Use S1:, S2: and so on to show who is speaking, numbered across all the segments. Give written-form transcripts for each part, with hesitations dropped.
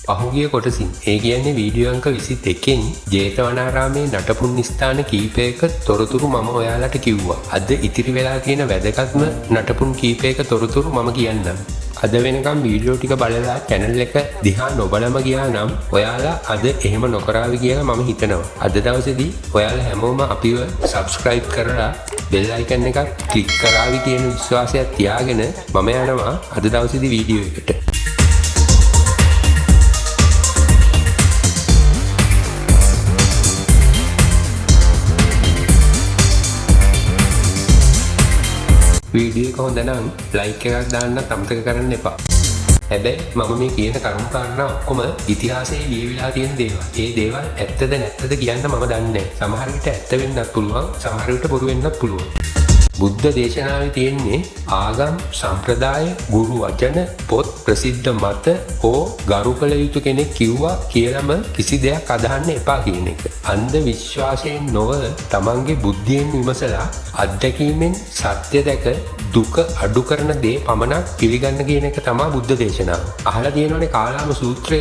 S1: පහුගිය කොටසින් ඒ කියන්නේ වීඩියෝ අංක 22න් ජේතවනාරාමේ නටපුන් ස්ථාන කීපයක තොරතුරු මම ඔයාලට කිව්වා. අද ඉතිරි වෙලා තියෙන වැදගත්ම නටපුන් කීපයක තොරතුරු මම කියන්නම්. අද වෙනකම් වීඩියෝ ටික බලලා චැනල් එක දිහා නොබලම ගියා නම් ඔයාලා අද එහෙම නොකරාවි කියලා මම හිතනවා. අද දවසේදී ඔයාලා හැමෝම අපිව සබ්ස්ක්‍රයිබ් කරලා බෙල් අයිකන් එකක් ක්ලික් කරාවි කියන විශ්වාසයක් තියාගෙන මම යනවා අද දවසේදී වීඩියෝ එකට. වීඩියෝ එක හොඳ නම් ලයික් එකක් දාන්නත් අමතක කරන්න එපා. හැබැයි මම මේ කියන කරුණු කාරණා ඔක්කොම ඉතිහාසයේ ලියවිලා තියෙන දේවල්. ඒ දේවල් ඇත්තද නැත්තද කියන්න මම දන්නේ නැහැ. සමහර විට ඇත්ත වෙන්නත් පුළුවන්, සමහර විට බොරු වෙන්නත් පුළුවන්. බුද්ධ දේශනාවේ තියෙන්නේ ආගම්, සම්ප්‍රදාය, ගුරු වචන, පොත්, ප්‍රසිද්ධ මත හෝ ගරු කළ යුතු කෙනෙක් කිව්වා කියලාම කිසි දෙයක් අදහන්න එපා කියන එක. අන්ධ විශ්වාසයෙන් නොව තමන්ගේ බුද්ධියෙන් විමසලා අත්දැකීමෙන් සත්‍ය දැක දුක අඩු කරන දේ පමණක් පිළිගන්න කියන එක තමයි බුද්ධ දේශනාව. අහලා තියෙනවනේ කාලාම සූත්‍රය.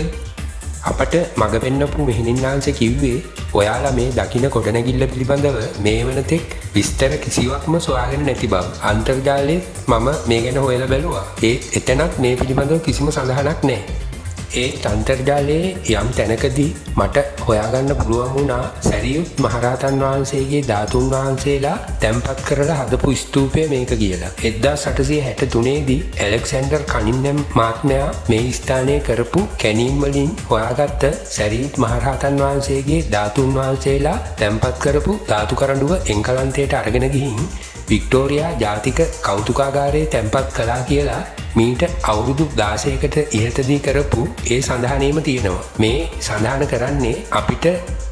S1: අපට මඟ පෙන්නපු මෙහෙණින් වහන්සේ කිව්වේ ඔයාලා මේ දකින ගොඩනැගිල්ල පිළිබඳව මේ වනතෙක් විස්තර කිසිවක්ම සොයාගෙන නැති බව. අන්තර්ජාලයේ මම මේ ගැන හොයලා බැලුවා. ඒත් එතනත් මේ පිළිබඳව කිසිම සඳහනක් නැහැ. ඒත් අන්තර්ජාලයේ යම් තැනකදී මට හොයාගන්න පුළුවන් වුණා සැරියුත් මහරහතන් වහන්සේගේ ධාතුන් වහන්සේලා තැන්පත් කරලා හදපු ස්තූපය මේක කියලා. 1863 දී ඇලෙක්සැන්ඩර් කනින්හැම් මහත්මයා මේ ස්ථානයේ කරපු කැණීම් වලින් හොයාගත්ත සැරියුත් මහරහතන් වහන්සේගේ ධාතුන් වහන්සේලා තැන්පත් කරපු ධාතු කරඬුව එංගලන්තයට අරගෙන ගිහින් වික්ටෝරියා ජාතික කෞතුකාගාරයේ තැන්පත් කළා කියලා මීට අවුරුදු 16කට ඉහතදී කරපු ඒ සඳහනේම තියෙනවා. මේ සඳහන කරන්නේ අපිට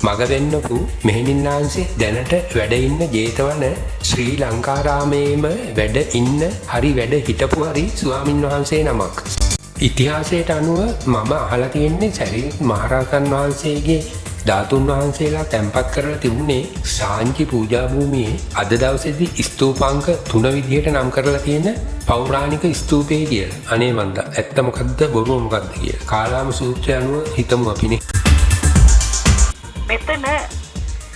S1: මග වෙන්නපු මෙහෙණින් වහන්සේ දැනට වැඩ ඉන්න ජේතවන ශ්‍රී ලංකාරාමයේම වැඩ ඉන්න හරි වැඩ හිටපු හරි ස්වාමින් වහන්සේ නමක්. ඉතිහාසයට අනුව මම අහලා තියෙන්නේ සැරියුත් මහරහතන් වහන්සේගේ ධාතුන් වහන්සේලා තැන්පත් කරලා තිබුණේ සාංචි පූජා භූමියේ අද දවසේදී ස්තූපාංක 3 විදිහට නම් කරලා තියෙන පෞරාණික ස්තූපය කියලා. අනේ මන්ද ඇත්ත මොකද්ද බොරුව මොකද්ද කියලා. කාලාම සූත්‍රය අනුව හිතමු අපිනේ.
S2: මෙතන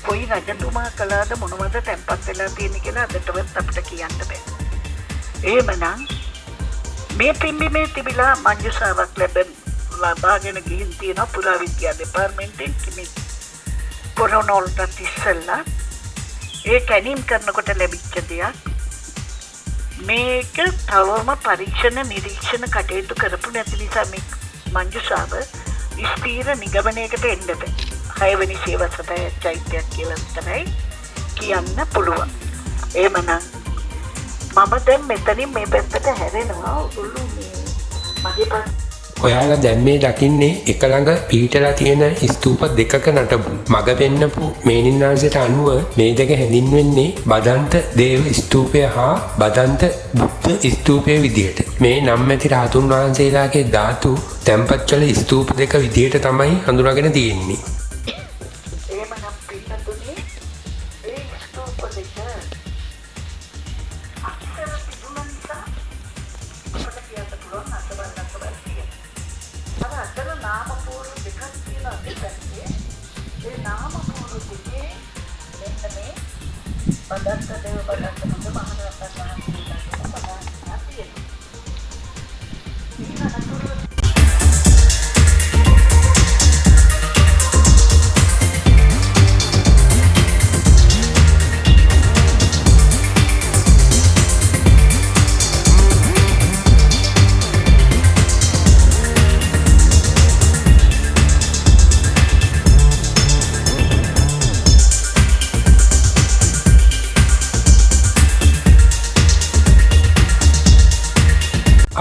S2: කොයි රජතුමා කළාද මොනවද තැන්පත් වෙලා තියෙන්නේ කියලා අදටවත් අපිට කියන්න බෑ. එහෙමනම් මේ පිම්බීමේ තිබිලා මංජුසාවක් ලබාගෙන ගිහින් තියෙනවා පුරාවිද්‍යා දෙපාර්තමේන්තුවෙන් කිමි කොරෝනා වලටත් ඉස්සෙල්ලා ඒ කැණීම් කරනකොට ලැබිච්ච දෙයක්. මේක තවම පරීක්ෂණ නිරීක්ෂණ කටයුතු කරපු නැති නිසා මේ මංජුසාව ස්ථීර නිගමනයකට එන්න බෑ. 6 වෙනි සේවසතය චෛත්‍යයක් කියලා විතරයි කියන්න පුළුවන්. එහෙමනම් මම දැන් මෙතනින් මේ පැත්තට හැරෙනවා. ඔයගොල්ලෝ මේ මගේ පස්
S1: ඔයාලා දැන් මේ දකින්නේ එක ළඟ පිහිටලා තියෙන ස්තූප දෙකක නටබුන්. මග පෙන්නපු මේනින් වහන්සේට අනුව මේ දෙක හැඳින්වෙන්නේ බදන්ත දේව ස්තූපය හා බදන්ත බුද්ධ ස්තූපය විදිහට. මේ නම් ඇති රහතුන් වහන්සේලාගේ ධාතු තැන්පත් කළ ස්තූප දෙක විදිහට තමයි හඳුනාගෙන තියෙන්නේ.
S2: එහෙමනම් පින්නතුනේ ඒ ස්තූප දෙක අක්ෂර තිබුණ නිසා අපට කියන්න පුළුවන් අතවල් අතවල් කියලා. අර අතර නාම පූර්ව දෙකක් තියෙනවා දෙපැත්තේ. ඒ නාම පූර්ව දෙකේ මෙන්න මේ බදන්ත දේව බදන්ත බුද්ධ මහරහතන් වහන්සේලා කියන සඳහන් වෙලා තියෙනවා. ඊට අනතුරුව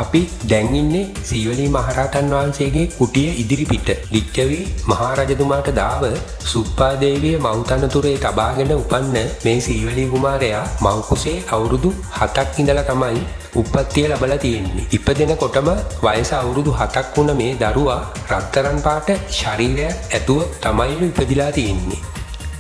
S1: අපි දැන් ඉන්නේ සීවලී මහරහතන් වහන්සේගේ කුටිය ඉදිරිපිට. ලිච්ඡවි මහරජතුමාට දාව සුප්පාදේවිය මව් තනතුරේ තබාගෙන උපන්න මේ සීවලී කුමාරයා මව් කුසේ අවුරුදු 7ක් ඉඳලා තමයි උප්පත්තිය ලැබලා තියෙන්නේ. ඉපදෙනකොටම වයස අවුරුදු 7ක් වුණ මේ දරුවා රත්තරන් පාට ශරීරයක් ඇතුව තමයිලු ඉපදිලා තියෙන්නේ.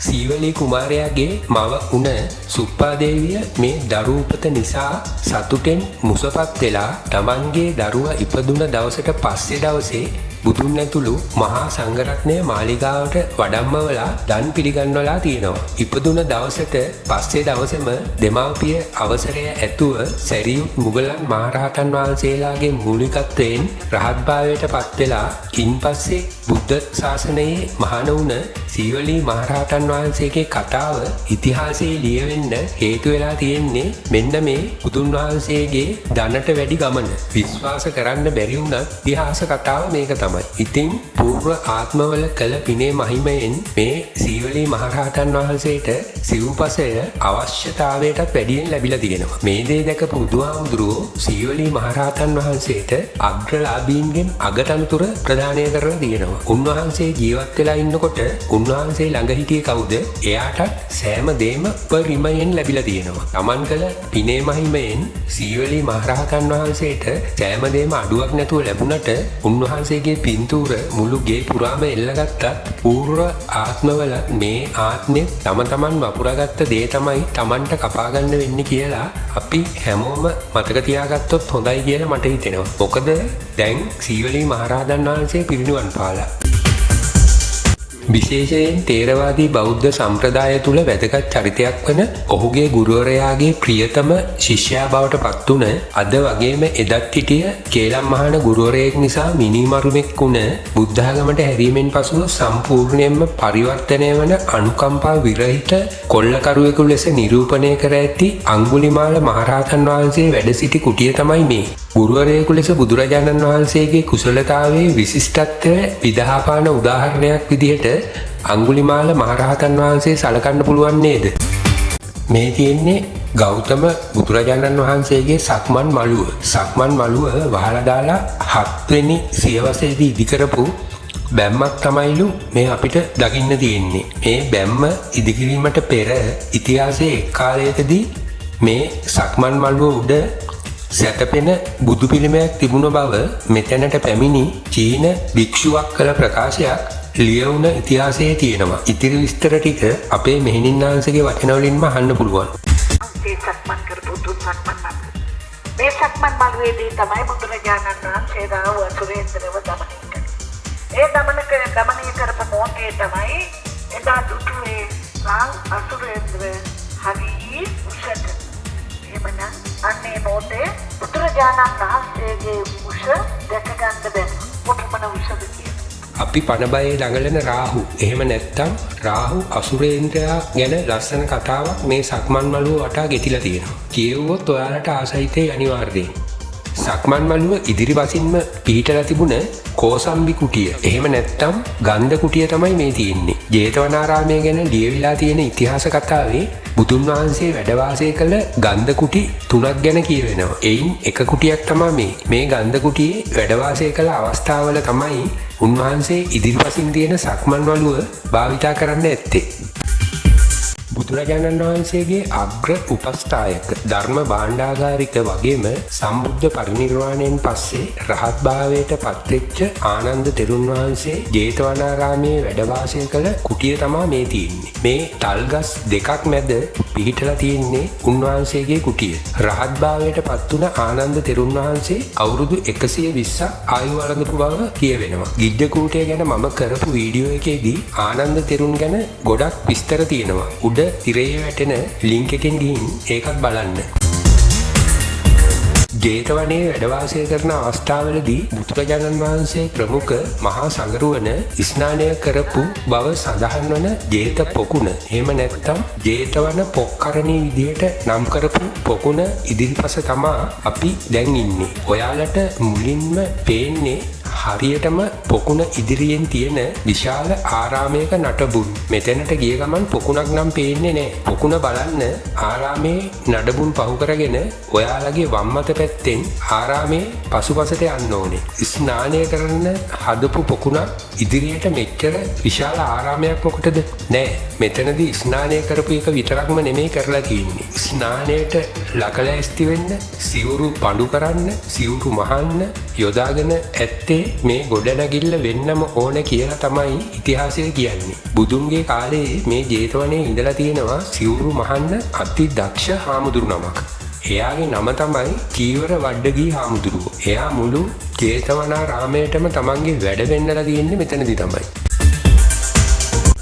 S1: සීවලී කුමාරයාගේ මව වුණ සුප්පාදේවිය මේ දරු උපත නිසා සතුටෙන් මුසපත් වෙලා තමන්ගේ දරුවා ඉපදුන දවසට පස්සේ දවසේ බුදුන් ඇතුළු මහා සංඝරත්නය මාලිගාවට වඩම්මවලා දන් පිළිගන්වලා තියෙනවා. ඉපදුන දවසට පස්සේ දවසේම දෙමාපිය අවසරය ඇතුව සැරියුත් මුගලන් මහරහතන් වහන්සේලාගේ මූලිකත්වයෙන් රහත් භාවයට පත් වෙලා ඉන්පස්සේ බුද්ධ ශාසනයේ මහාන වුණ සීවලී මහරහතන් වහන්සේගේ කතාව ඉතිහාසයේ ලියවෙන්න හේතු වෙලා තියෙන්නේ මෙන්න මේ බුදුන් වහන්සේගේ ධනට වැඩි ගමන. විශ්වාස කරන්න බැරි වුණත් ඉතිහාස කතාව මේක තමයි. ඉතින් පූර්ව ආත්මවල කළ පිනේ මහිමයෙන් මේ සීවලී මහරහතන් වහන්සේට සිව්පසය අවශ්‍යතාවයටත් වැඩියෙන් ලැබිලා තියෙනවා. මේ දේ දැකපු බුදුහාමුදුරුවෝ සීවලී මහරහතන් වහන්සේට අග්‍රලාභීන්ගෙන් අගතනතුර ප්‍රදානය කරලා තියෙනවා. උන්වහන්සේ ජීවත් වෙලා ඉන්නකොට උන්වහන්සේ ළඟ හිටියේ කවුද? එයාටත් සෑම දෙයක්ම පරිමයෙන් ලැබිලා තියෙනවා. තමන් කළ පිනේ මහිමයෙන් සීවලී මහරහතන් වහන්සේට සෑම දෙයක්ම අඩුවක් නැතුව ලැබුණට උන්වහන්සේගේ පින්තූර මුළු ගේ පුරාම එල්ලගත්තත් පූර්ව ආත්මවල මේ ආත්මෙ තම තමන් වපුරාගත්ත දේ තමයි තමන්ට කපා ගන්න වෙන්නේ කියලා අපි හැමෝම මතක තියාගත්තොත් හොඳයි කියලා මට හිතෙනවා. මොකද දැන් සීවලී මහරහතන් වහන්සේ පිරිනිවන් පාලා. විශේෂයෙන් තේරවාදී බෞද්ධ සම්ප්‍රදාය තුළ වැදගත් චරිතයක් වන ඔහුගේ ගුරුවරයාගේ ප්‍රියතම ශිෂ්‍යයා බවට පත් වුණ අද වගේම එදත් හිටිය කේලම් මහාන ගුරුවරයෙක් නිසා මිනිමරුමෙක් වුණ බුද්ධාගමට හැරීමෙන් පසුව සම්පූර්ණයෙන්ම පරිවර්තනය වන අනුකම්පා විරහිත කොල්ලකරුවෙකු ලෙස නිරූපණය කර ඇති අඟුලිමාල මහරහතන් වහන්සේ වැඩ සිටි කුටිය තමයි මේ. ගුරුවරයෙකු ලෙස බුදුරජාණන් වහන්සේගේ කුසලතාවයේ විශිෂ්ටත්වය විදහාපාන උදාහරණයක් විදිහට අඟුලිමාල මහරහතන් වහන්සේ සලකන්න පුළුවන් නේද? මේ තියෙන්නේ ගෞතම බුදුරජාණන් වහන්සේගේ සක්මන් මළුව. සක්මන් මළුව වහලා දාලා 7 වෙනි සියවසේදී ඉදිකරපු බැම්මක් තමයිලු මේ අපිට දකින්න තියෙන්නේ. මේ බැම්ම ඉදිකිරීමට පෙර ඉතිහාසයේ එක් කාලයකදී මේ සක්මන් මළුව උඩ සැතපෙන බුදු පිළිමයක් තිබුණ බව මෙතැනට පැමිණි චීන භික්ෂුවක් කළ ප්‍රකාශයක් ලියවුණ ඉතිහාසයේ තියෙනවා. ඉතිරි විස්තර ටික අපේ මෙහෙණින් වහන්සේගේ වචන වලින්ම අහන්න පුළුවන්.
S2: ඒ සක්මන් කරපු තුන් සක්මන් මළුව. මේ සක්මන් මළුවේදී තමයි බුදුරජාණන් වහන්සේ රාහු අසුරේන්ද්‍රව දමනය කළේ. ඒ දමනය කරපු මොහොතේ තමයි එදා දුටුවේ රාහු අසුරේන්ද්‍ර හරි උසට. එහෙමනම් අන්න ඒ මොහොතේ බුදුරජාණන් වහන්සේගේ උස දැක ගන්න බැහැ. කොපමණ උසද කියලා.
S1: අපි පණ බයේ දඟලන රාහු, එහෙම නැත්තම් රාහු අසුරේන්ද්‍රයා ගැන ලස්සන කතාවක් මේ සක්මන් මළුව වටා ගෙතිලා තියෙනවා. කියෙව්වොත් ඔයාලට ආසයිතේ අනිවාර්යයෙන්. සක්මන් මළුව ඉදිරිපසින්ම පිහිටලා තිබුණ කෝසම්බි කුටිය, එහෙම නැත්තම් ගන්ධ කුටිය තමයි මේ තියෙන්නේ. ජේතවනාරාමය ගැන ලියවිලා තියෙන ඉතිහාස කතාවේ බුදුන් වහන්සේ වැඩ වාසය කළ ගන්ධ කුටි තුනක් ගැන කියවෙනවා. එයින් එක කුටියක් තමයි මේ. මේ ගන්ධ කුටියේ වැඩ වාසය කළ අවස්ථාවල තමයි උන්වහන්සේ ඉදිරිපසින් තියෙන සක්මන් මළුව භාවිතා කරන්න ඇත්තේ. බුදුරජාණන් වහන්සේගේ අග්‍ර උපස්ථායක ධර්ම භාණ්ඩාගාරික වගේම සම්බුද්ධ පරිනිර්වාණයෙන් පස්සේ රහත් භාවයට පත්වෙච්ච ආනන්ද තෙරුන් වහන්සේ ජේතවනාරාමයේ වැඩ වාසය කළ කුටිය තමා මේ තියෙන්නේ. මේ තල්ගස් දෙකක් මැද පිහිටලා තියෙන්නේ උන්වහන්සේගේ කුටිය. රහත් භාවයට පත් වුණ ආනන්ද තෙරුන් වහන්සේ අවුරුදු 120ක් ආයු වළඳපු බව කියවෙනවා. ගිජ්ජකූටය ගැන මම කරපු වීඩියෝ එකේදී ආනන්ද තෙරුන් ගැන ගොඩක් විස්තර තියෙනවා. උඩ තිරයේ වැටෙන ලින්ක් එකෙන් ගිහින් ඒකත් බලන්න. ජේතවනයේ වැඩ වාසය කරන අවස්ථාවලදී බුදුරජාණන් වහන්සේ ප්‍රමුඛ මහා සඟරුවන ස්නානය කරපු බව සඳහන් වන ජේත පොකුණ, එහෙම නැත්නම් ජේතවන පොක්කරණී විදියට නම් කරපු පොකුණ ඉදිරිපස තමා අපි දැන් ඉන්නේ. ඔයාලට මුලින්ම පේන්නේ හරියටම පොකුණ ඉදිරියෙන් තියෙන විශාල ආරාමයක නටබුන්. මෙතැනට ගිය ගමන් පොකුණක් නම් පේන්නේ නෑ. පොකුණ බලන්න ආරාමයේ නඩබුන් පහු කරගෙන ඔයාලගේ වම් අත පැත්තෙන් ආරාමයේ පසුපසට යන්න ඕනේ. ස්නානය කරන්න හදපු පොකුණක් ඉදිරියට මෙච්චර විශාල ආරාමයක් මොකටද? නෑ. මෙතනදී ස්නානය කරපු එක විතරක්ම නෙමෙයි කරලා තියෙන්නේ. ස්නානයට ලකලෑස්ති වෙන්න, සිවුරු පඳු කරන්න, සිවුරු මහන්න යොදාගෙන ඇත්තේ මේ ගොඩනැගිල්ල වෙන්නම ඕන කියලා තමයි ඉතිහාසය කියන්නේ. බුදුන්ගේ කාලේ මේ ජේතවනයේ ඉඳලා තියෙනවා සිවුරු මහන්න අති දක්ෂ හාමුදුරු නමක්. එයාගේ නම තමයි චීවර වඩ්ඩගී හාමුදුරුවෝ. එයා මුළු ජේතවනාරාමයටම තමන්ගේ වැඩ වෙන්නලා තියෙන්නේ මෙතනදි තමයි.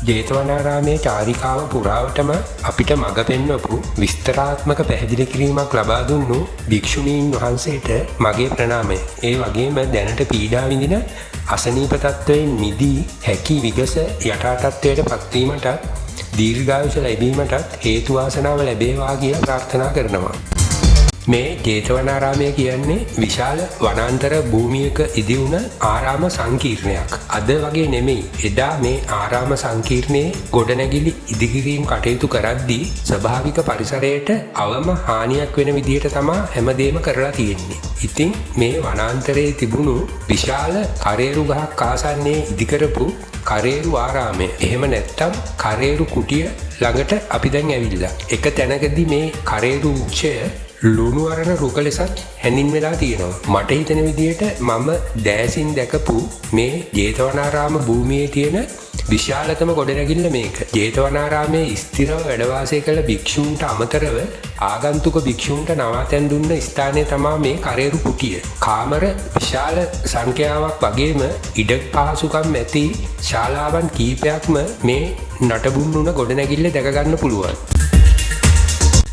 S1: ජේතවනාරාමයේ චාරිකාව පුරාවටම අපිට මඟ පෙන්වපු විස්තරාත්මක පැහැදිලි කිරීමක් ලබා දුන්නු භික්ෂුණීන් වහන්සේට මගේ ප්‍රණාමය. ඒ වගේම දැනට පීඩා විඳින අසනීප තත්ත්වයෙන් මිදී හැකි විගස යටා තත්ත්වයට පත්වීමටත් දීර්ඝායුෂ ලැබීමටත් හේතු වාසනාව ලැබේවා කියලා ප්‍රාර්ථනා කරනවා. මේ ජේතවනාරාමය කියන්නේ විශාල වනාන්තර භූමියක ඉදි වුණ ආරාම සංකීර්ණයක්. අද වගේ නෙමෙයි. එදා මේ ආරාම සංකීර්ණයේ ගොඩනැගිලි ඉදිකිරීම් කටයුතු කරද්දී ස්වභාවික පරිසරයට අවම හානියක් වෙන විදිහට තමා හැමදේම කරලා තියෙන්නේ. ඉතින් මේ වනාන්තරයේ තිබුණු විශාල කරේරු ගහක් ආසන්නයේ ඉදිකරපු කරේරු ආරාමය. එහෙම නැත්තම් කරේරු කුටිය ළඟට අපි දැන් ඇවිල්ලා. එක තැනකදී මේ කරේරු වෘක්ෂය ලුණු අරණ රුක ලෙසත් හැඳින්වෙලා තියෙනවා. මට හිතෙන විදිහට මම දෑසින් දැකපු මේ ජේතවනාරාම භූමියේ තියෙන විශාලතම ගොඩනැගිල්ල මේක. ජේතවනාරාමයේ ස්ථිරව වැඩ වාසය කළ භික්ෂූන්ට අමතරව ආගන්තුක භික්ෂූන්ට නවාතැන් දුන්න ස්ථානය තමා මේ කරේරු කුටිය. කාමර විශාල සංඛ්‍යාවක් වගේම ඉඩ පහසුකම් ඇති ශාලාවන් කීපයක්ම මේ නටබුන් වුණ ගොඩනැගිල්ල දැක ගන්න පුළුවන්.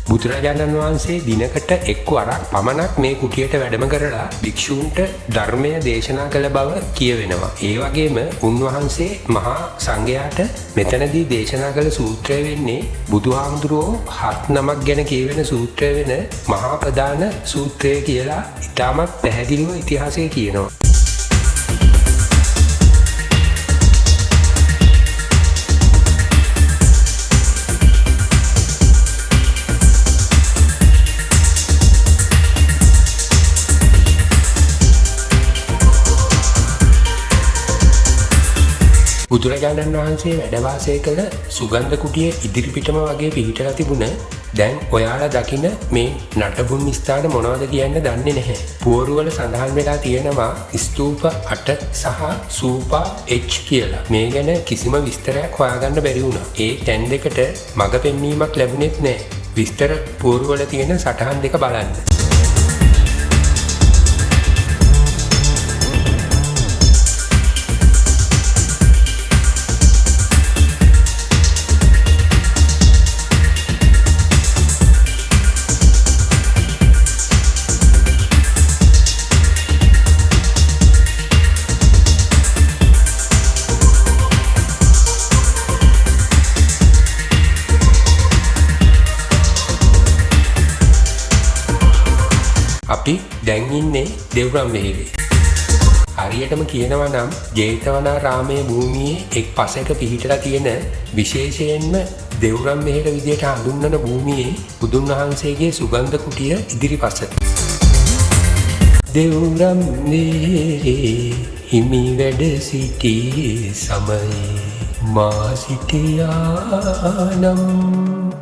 S1: බුදුරජාණන් වහන්සේ දිනකට එක් වරක් පමණක් මේ කුටියට වැඩම කරලා භික්ෂූන්ට ධර්මය දේශනා කළ බව කියවෙනවා. ඒ වගේම උන්වහන්සේ මහා සංඝයාට මෙතනදී දේශනා කළ සූත්‍රය වෙන්නේ බුදුහාමුදුරුවෝ හත් නමක් ගැන කියවෙන සූත්‍රය වෙන මහා ප්‍රධාන සූත්‍රය කියලා ඉතාමත් පැහැදිලිව ඉතිහාසය කියනවා. බුදුරජාණන් වහන්සේ වැඩ වාසය කළ සුගන්ධ කුටිය ඉදිරිපිටම වගේ පිහිටලා තිබුණ දැන් ඔයාලා දකින මේ නටබුන් ස්ථාන මොනවද කියන්න දන්නේ නැහැ. පුවරුවල සඳහන් වෙලා තියෙනවා ස්තූප 8 සහ සූපා H කියලා. මේ ගැන කිසිම විස්තරයක් හොයාගන්න බැරි වුණා. ඒ තැන් දෙකට මඟ පෙන්වීමක් ලැබුණෙත් නැහැ. විස්තර පුවරුවල තියෙන සටහන් දෙක බලන්න. අපි දැන් ඉන්නේ දෙව්රම් වෙහෙරේ. හරියටම කියනවා නම් ජේතවනාරාමයේ භූමියේ එක් පසෙක පිහිටලා තියෙන විශේෂයෙන්ම දෙව්රම් වෙහෙර විදියට හඳුන්වන භූමියේ බුදුන් වහන්සේගේ සුගන්ධ කුටිය ඉදිරිපස. දෙව්රම් වෙහෙරේ හිමි වැඩ සිටි සමයේ මා සිටියා නම්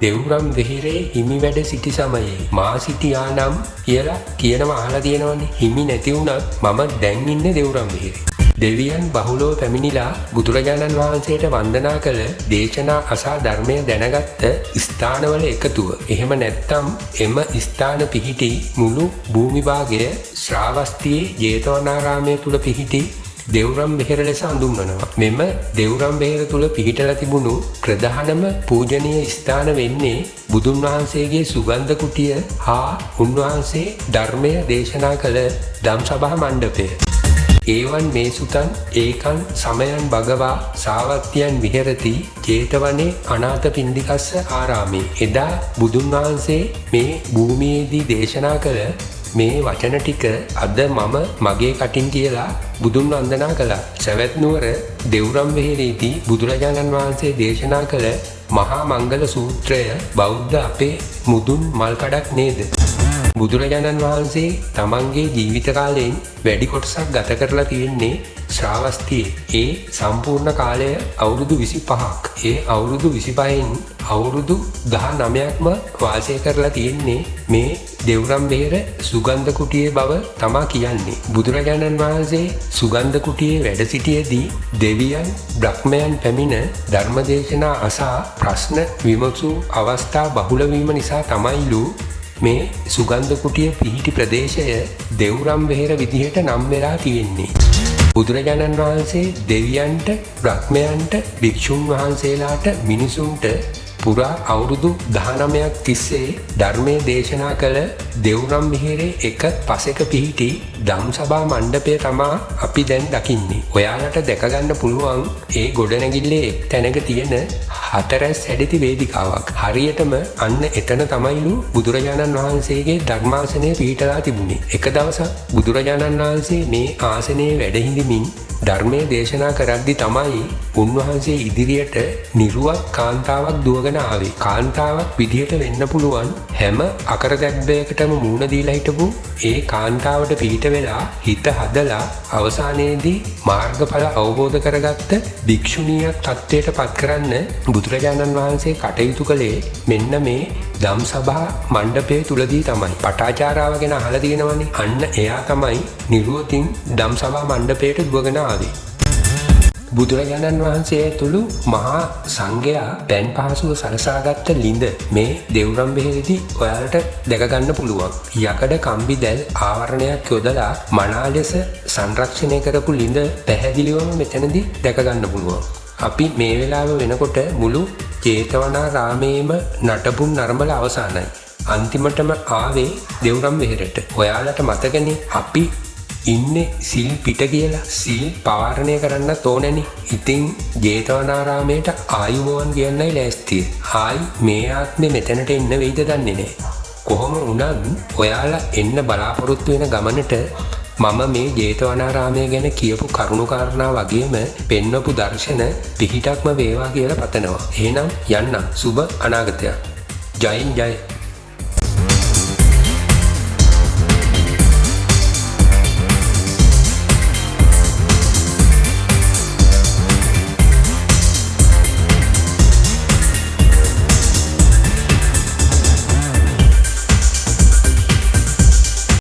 S1: දෙව්රම් වෙහෙරේ හිමි වැඩ සිටි සමයේ මා සිටියා නම් කියලා කියනවා අහලා තියෙනවනේ. හිමි නැති වුණත් මම දැන් ඉන්නේ දෙව්රම් වෙහෙරේ. දෙවියන් බහුලව පැමිණිලා බුදුරජාණන් වහන්සේට වන්දනා කළ දේශනා අසා ධර්මය දැනගත්ත ස්ථානවල එකතුව. එහෙම නැත්නම් එම ස්ථාන පිහිටි මුළු භූමි භාගය ශ්‍රාවස්තියේ ජේතවනාරාමය තුල පිහිටි දෙව්රම් වෙහෙර ලෙස හඳුන්වනවා. මෙම දෙව්රම් වෙහෙර තුල පිහිටලා තිබුණු ප්‍රධානම පූජනීය ස්ථාන වෙන්නේ බුදුන් වහන්සේගේ සුගන්ධ කුටිය හා උන්වහන්සේ ධර්මය දේශනා කළ ධම්සභා මණ්ඩපය. ඒවන් මේ සුතං ඒකං සමයං භගවා සාවත්තියන් විහෙරති ජේතවනේ අනාථපිණ්ඩිකස්ස ආරාමේ. එදා බුදුන් වහන්සේ මේ භූමියේදී දේශනා කළ මේ වචන ටික අද මම මගේ කටින් කියලා බුදුන් වන්දනා කළා. සවැත් නුවර දෙව්රම් වෙහෙරේදී බුදුරජාණන් වහන්සේ දේශනා කළ මහා මංගල සූත්‍රය බෞද්ධ අපේ මුදුන් මල් කඩක් නේද? බුදුරජාණන් වහන්සේ තමන්ගේ ජීවිත කාලයෙන් වැඩි කොටසක් ගත කරලා තියෙන්නේ ශ්‍රාවස්තියේ. ඒ සම්පූර්ණ කාලය අවුරුදු 25ක්. ඒ අවුරුදු 25න් අවුරුදු 19ක්ම වාසය කරලා තියෙන්නේ මේ දෙව්රම් වෙහෙර සුගන්ධ කුටියේ බව තමා කියන්නේ. බුදුරජාණන් වහන්සේ සුගන්ධ කුටියේ වැඩ සිටියේදී දෙවියන් බ්‍රහ්මයන් පැමිණ ධර්මදේශනා අසා ප්‍රශ්න විමසූ අවස්ථා බහුල වීම නිසා තමයිලු මේ සුගන්ධ කුටිය පිහිටි ප්‍රදේශය දෙව්රම් වෙහෙර විදිහට නම් වෙලා තියෙන්නේ. බුදුරජාණන් වහන්සේ දෙවියන්ට, බ්‍රහ්මයන්ට, භික්ෂුන් වහන්සේලාට, මිනිසුන්ට පුරා අවුරුදු 19ක් තිස්සේ ධර්මයේ දේශනා කළ දෙව්රම් විහෙරේ එක පසෙක පිහිටි ධම්සභා මණ්ඩපය තමා අපි දැන් දකින්නේ. ඔයාලට දැක ගන්න පුළුවන් ඒ ගොඩනැගිල්ලේ එක් තැනක තියෙන හතරැස් හැඩති වේදිකාවක්. හරියටම අන්න එතන තමයිලු බුදුරජාණන් වහන්සේගේ ධර්මාසනය පිහිටලා තිබුණේ. එක දවසක් බුදුරජාණන් වහන්සේ මේ ආසනයේ වැඩ හිඳමින් ධර්මයේ දේශනා කරද්දි තමයි උන්වහන්සේ ඉදිරියට නිරුවත් කාන්තාවක් දුවගෙන ආවේ. කාන්තාවක් විදිහට වෙන්න පුළුවන් හැම අකරතැබ්බයකටම මූණ දීලා හිටපු ඒ කාන්තාවට පිහිට වෙලා හිත හදලා අවසානයේදී මාර්ගඵල අවබෝධ කරගත්ත භික්ෂුණියක් තත්ත්වයට පත් කරන්න බුදුරජාණන් වහන්සේ කටයුතු කළේ මෙන්න මේ ධම්සභා මණ්ඩපය තුලදී තමයි. පටාචාරාව ගැන අහලා තියෙනවනේ. අන්න එයා තමයි නිරුවතින් ධම්සභා මණ්ඩපයට දුවගෙන ආවේ. බුදුරජාණන් වහන්සේ ඇතුළු මහා සංඝයා පැන් පහසුව සලසාගත්ත ලිඳ මේ දෙව්රම් වෙහෙරේදී ඔයාලට දැක ගන්න පුළුවන්. යකඩ කම්බි දැල් ආවරණයක් යොදලා මනා ලෙස සංරක්ෂණය කරපු ලිඳ පැහැදිලිවම මෙතනදී දැක ගන්න පුළුවන්. අපි මේ වෙලාව වෙනකොට මුළු ජේතවනාරාමේම නටබුන් නරඹලා අවසానයි. අන්තිමටම ආවේ දෙව්රම් වෙහෙරට. ඔයාලට මතකනේ අපි ඉන්නේ සිල් පිට කියලා. සිල් පවාරණය කරන්නත් ඕනෑනේ. ඉතින් ජේතවනාරාමයට ආයුබෝවන් කියන්නයි ලෑස්තිය. ආයි මේ ආත්මේ මෙතනට එන්න වෙයිද දන්නේ නෑ. කොහොම වුණත් ඔයාලා එන්න බලාපොරොත්තු වෙන ගමනට මම මේ ජේතවනාරාමය ගැන කියපු කරුණු කාරණා වගේම පෙන්වපු දර්ශන පිහිටක්ම වේවා කියලා පතනවා. එහෙනම් යන්නම්. සුබ අනාගතයක්. ජයෙන් ජය.